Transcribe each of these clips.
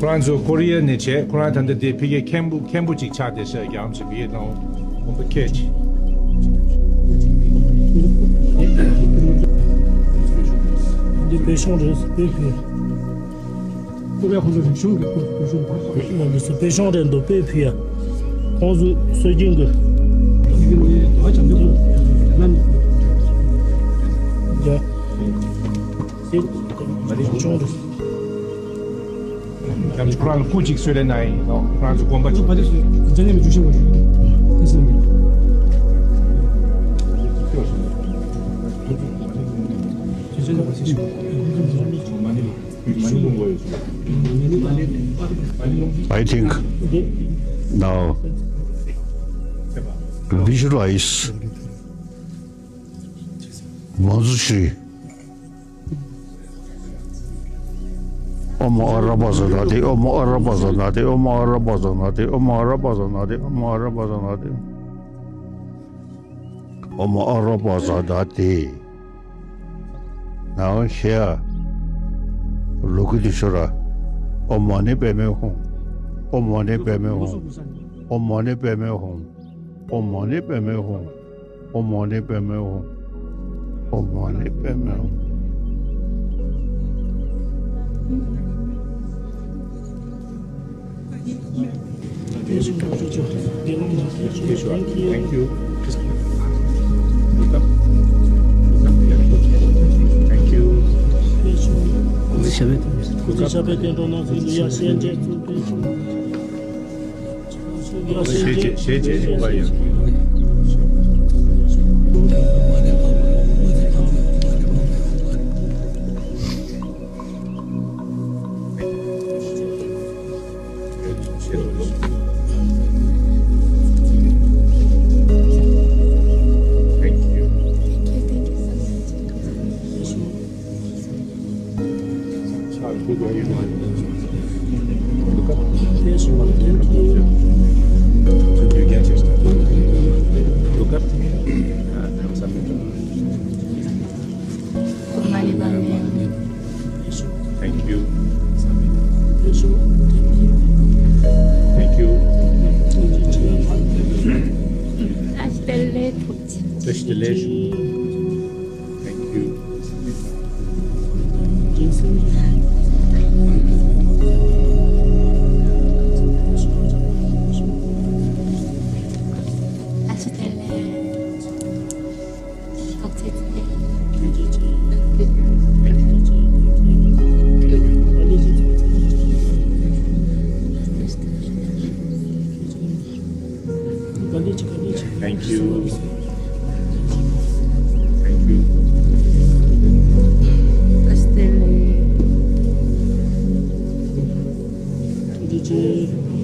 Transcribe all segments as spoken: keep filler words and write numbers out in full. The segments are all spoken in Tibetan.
ཁོ་རང་ཚོ་ཀོ་རི་ཡ་ནས་བྱས། ཁོ་རང་ད་ལྟ་དེ་ཕ་གིའི་མཁན་པོ་མཁན་པོ་ཅིག་ཆགས་བསྡད་ཤག་རྒྱ་ཨམ་ཆི་ཕ་གིའི་ནང་དགོན་པ་ཁྱེད་ཀྱི། འདི་བོད་གཞུང་རེད། བོད་ཕི། ཀོ་རི་ཡ་ཁོང་ཚོ་རིག་གཞུང་གི་བོད་གཞུང་ཕར་ཕར། འདི་ཚོ་བོད་གཞུང་རེད་འདུག་བོད་ཕི་ཡ། ཁོང་ཚོ་སྲོལ་རྒྱུན་གི། ཡ། ཟེར། ཆུང་རེད། ཁྱེད་རང་ཚོ་ཁོ་རང་ལ་སྐུ་གཅིག་གསོལ་རས་གནང་ཡིན་ནོ། ཁོ་རང་ཚོ་དགོན་པ་གཅིག་འཇལ་ནས་མི་འཇུ་ཤེས་པ་ཞིག་ད་སེམས་ཀྱི། I think now visualize མང་གཙོ་ཤྲི། ཨོཾ་ཨ་ར་པ་ཛ་ན་དེ། ཨོཾ་ཨ་ར་པ་ཛ་ན་དེ། ཨོཾ་ཨ་ར་པ་ཛ་ན་དེ། ཨོཾ་ཨ་ར་པ་ཛ་ན་དེ། ཨོཾ་ཨ་ར་པ་ཛ་ན་དེ། ཨོཾ་ཨ་ར་པ་ཛ་ན་དེ། ནའོ་ཤེ་ཡ། ལུ་གུ་དུ་ཤོ་ར། ཨོཾ་མ་ཎི་པདྨེ་ཧཱུྃ། ཨོཾ་མ་ཎི་པདྨེ་ཧཱུྃ། ཨོཾ་མ་ཎི་པདྨེ་ཧཱུྃ། ཨོཾ་མ་ཎི་པདྨེ་ཧཱུྃ། ཨོཾ་མ་ཎི་པདྨེ་ཧཱུྃ། ཨོཾ་མ་ཎི་པདྨེ་ཧཱུྃ། Thank you. Look up. Look up. Yeah, good. Thank you. Look up. Thank you. Look up. Look up. Thank you. Thank you. Touch the leg. Thank you. Thank you. Thank you.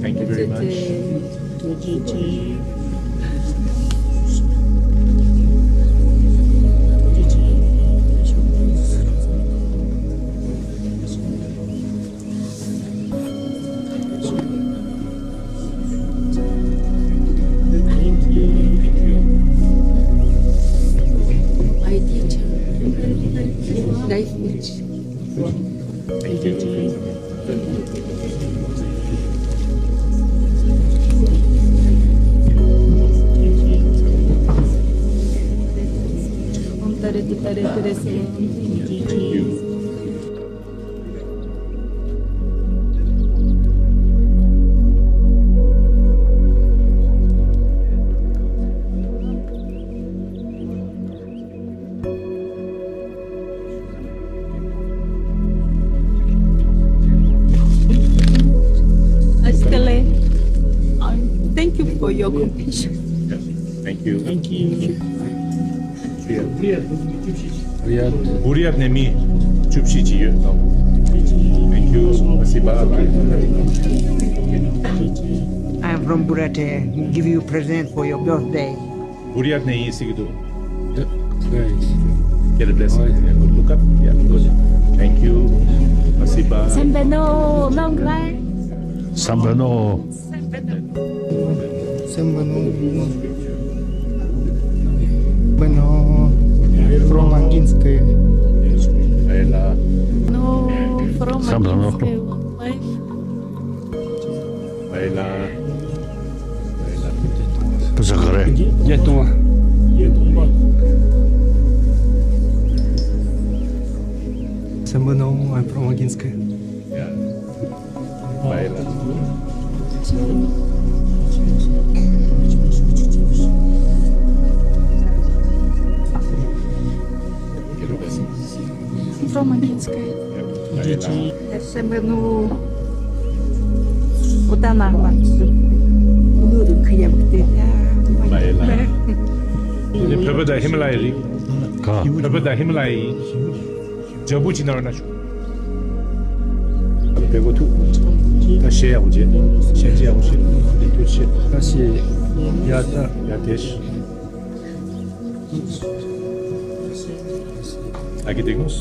Thank you very much. Life coach. Thank you. Om Tare Tutare Pere Sava. Ashkale, um, thank you for your compassion. Thank you. Thank you. བུ་རི་ཡ་ནས་མི་བཅུ་བཞི་ཅིག་ཡོད། Thank you. Спасибо. I am from Buryatia. Give you present for your birthday. བུ་རི་ཡ་ནས་ཡིན་ཟེར་གྱི་འདུག Get a blessing. Yeah, good. Look up. Yeah, good. Thank you. Спасибо. Sembeno, long life. Sembeno. Sembeno. Bueno, from Anginske. No, from Там, там, ну. Stay long life. Baila. Baila. Pues agarré. Ya está. Самое новое, I'm from Агинская. Yeah. Baila. From Агинская. Baila. Самое новое. Куда нам? Улур кыябыкты. Baila. Baila. Бөбө да Хималай རིགས། ག། Бөбө да Хималай. ཇ་བུ་ཅི་ནར་ན་ཤུ། དཔེ་གོ་ཐུག་ད་ཤེས་ཡག་པོ་བྱེད། ཤེས་བྱེད་ཡག་པོ་བྱེད། དེ་ཐུག་ཤེས། ད་ཤེས། ཡ་ད། ཡ་དེ་ཤེས། Aquí tenemos.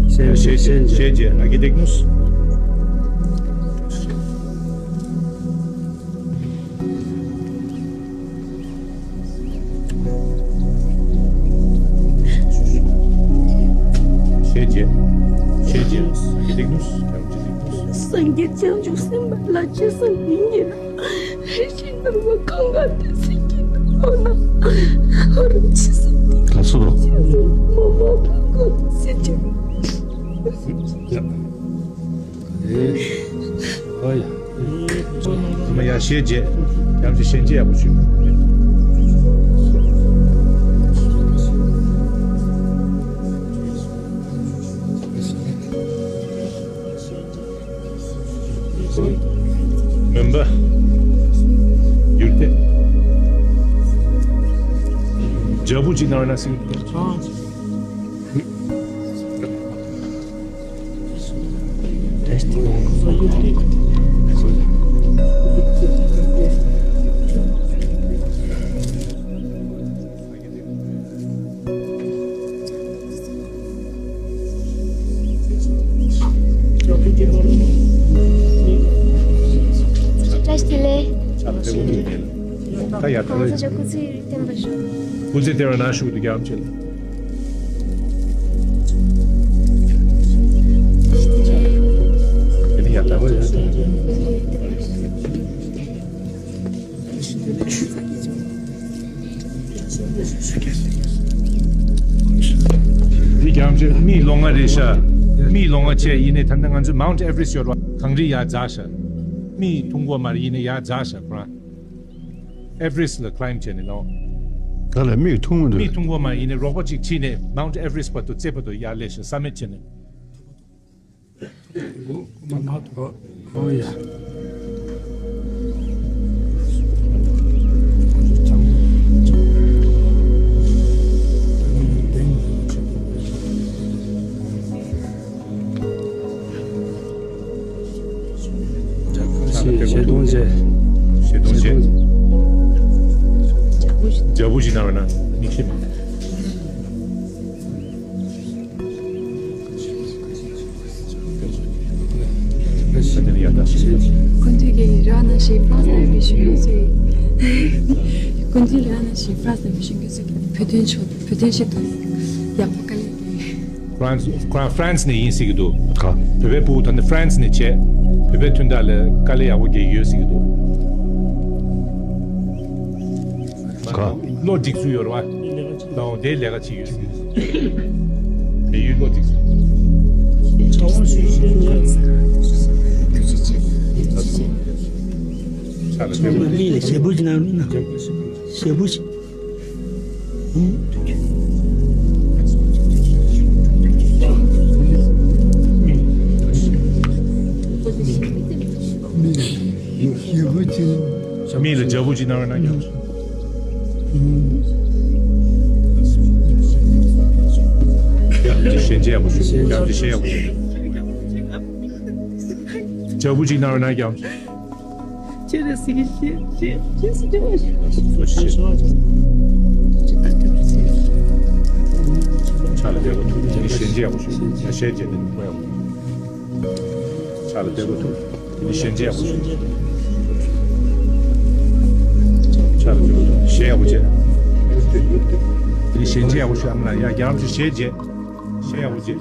ཤེས་བྱེད། ཤེས་བྱེད། Aquí tenemos. ཤེས་བྱེད། ཤེས་བྱེད། Aquí tenemos. སངས་རྒྱས་བྱང་ཆུབ་སེམས་དཔའ་ལ་ཆེ་ས་ཉིད་ཉིད་ལ། ཧེ་ཤི་ནོར་བ་གང་ག་དེ་སེ་ཀྱི་ནོར་བ་ན། ཧོ་ར་ཆི་སི་ཏི། ལ་སོ་རོ། ཆི་སི་མོ་མོ་གང་ག་དེ་སེ་ཀྱི། ཨོ་ཡ། ཨ་མ་ཡ་ཤེས་བྱེད། ཡང་ཅི་ཤེས་བྱེད་ཡག་པོ་ཞུ། མུན་པ། ཡུལ་དེ། ཇ་བུ་ཅི་ནར་ན་སིང་། བཀྲ་ཤིས་བདེ་ལེགས། ད་ཡར་ད། གང་ཟག་ཆ་སྐུ་ཚེ་བརྟན་པར་ཤོག་སྐུ་ཚེ་བརྟན་པར་ན་ཤུགས་དུ་རྒྱ་ཆེ་ལ། དེ་ནི་ཡར་ད་བ་ཡར་ད། འདི་རྒྱ་ཆེ་མིའི་ལོ་ལྔ་རེད་ཤག་མིའི་ལོ་ལྔ་བྱས་ཡིན་ནའི་ད་ལྟ་ང་ཚོས་Mount Everest ཡོད་ར་གངས་རི་ཡར་འཛེགས་ཤག་མིའི་ཐུང་གོ་མར་ཡིན་ནའི་ཡར་འཛེགས་ཤག་ཁོ་རང་། Everest ལ་climb བྱས་ནས་ལོ། ད་ལ་མིའི་ཐུང་མི་འདུག་མིའི་ཐུང་གོ་མར་ཡིན་ནའི་རོགས་པ་གཅིག་ཁྲིད་ནས་Mount Everest བར་དུ་རྩེ་བར་དུ་ཡར་སླེབས་ཤག summit བྱས་ནས། ཨོ་ཡ། ཞེ་སྡང་བྱེད། ཞེ་སྡང་བྱེད། ཇ་བུ་ཅི་ནར་ན་མིག་ཤེས་མ། ཀུན་འདུས་ཀྱི་ར་ན་ཞེས་ཕ་སར་བི་ཞུ་ཡོད་ཚེ། ཀུན་འདུས་ར་ན་ཞེས་ཕ་སར་བི་ཞུ་ཡོད་ཚེ། བོད་དོན་ཆོག་བོད་དོན་ཆེད་དུ་ཡག་པོ་དཀའ་ལས་ཀྱིས། France France ནས་ཡིན་སྲིད་ཀྱི་འདུག་ག་བོད་པའི་ཕྲུ་གུ་ད་ནི་France ནས་བྱས། བོད་པའི་མཐུན་སྒྲིལ་ལ་དཀའ་ལས་ཡག་པོ་རྒྱག་ཡོད་སྲིད་ཀྱི་འདུག་ག་བློ་འགྲིག་ཚུལ་ཡོད་རེད་བ། ལའོ་དེ་ལས་ཀ་བྱེད་ཡོད་ཟེར། བལ་ཡུལ་ལོ་ཏིག་ཕྱག་ལ་ཕེབས། མི་ལ་ཞེ་པོ་ཅིག་གནང་རོགས་གནང་། ཞེ་པོ་ཅིག་མི་ལ་ཞེ་པོ་ཅིག་གནང་རོགས་གནང་། ཡ། འདི་ཞལ་མཇལ་ཡག་པོ་ཞུ། ཡ། འདི་ཞལ་ཡག་པོ་ཞུ། ཞལ་པོ་ཅིག་གནང་རོགས་གནང་། ཁྱེད་རང་སྲིད་ཀྱི་ཞལ་ཞལ་ཞལ་ཞལ་ཞལ་ཞལ། ཕྱག་ལ་བདེ་པོ་ཐུག་འདི་ཞལ་མཇལ་ཡག་པོ་ཞུ། ཡ། ཞལ་མཇལ་ནས་མི་ཁོ་ཡག་པོ། ཕྱག་ལ་བདེ་པོ་ཐུག་འདི་ཞལ་མཇལ་ཡག་པོ་ཞུ། ཕྱག་ལ་བདེ་པོ་ཐུག་ཞལ་ཡག་པོ་མཇལ། འདི་ཞལ་མཇལ་ཡག་པོ་ཞུ། ཨ་མ་ལགས། ཡ། རྒྱལ་ལམ་ཞུ། ཞལ་མཇལ། ཞལ་ཡག་པོ་མཇལ།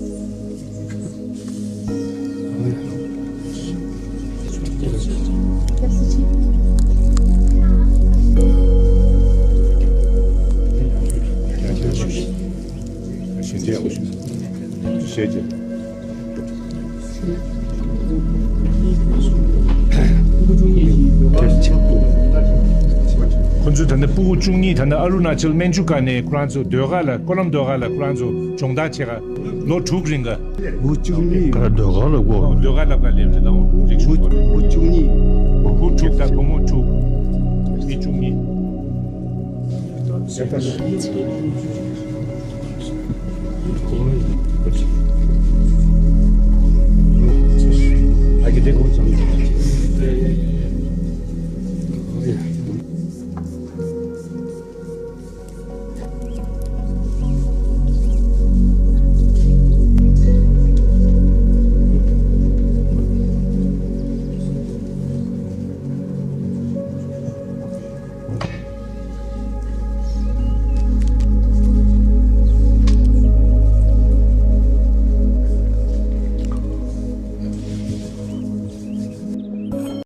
ཁོ་ཚོས་ད་ལྟ་སྤུ་གུ་བཅུ་གཉིས། ད་ལྟ་ཨ་རུ་ན་ཅལ་མན་ཇུ་ཀ་ནས་ཁོ་རང་ཚོ་ཟློས་གར་ལ། ཀོ་ལམ་ཟློས་གར་ལ་ཁོ་རང་ཚོ་སྦྱོང་བརྡར་བྱེད་ག་ལོ་དྲུག་རིང་ག་སྤུ་གུ་བཅུ་གཉིས། ག་ར་ཟློས་གར་ལ་བསྐོར། ཟློས་གར་ལ་བསྐོར་ལབ་རེད། ལ་འོང་དྲུག་རིང་ཞིག་བསྐོར་རེད། སྤུ་གུ་བཅུ་གཉིས། བུ་དྲུག་དང་བུ་མོ་དྲུག་མི་བཅུ་གཉིས།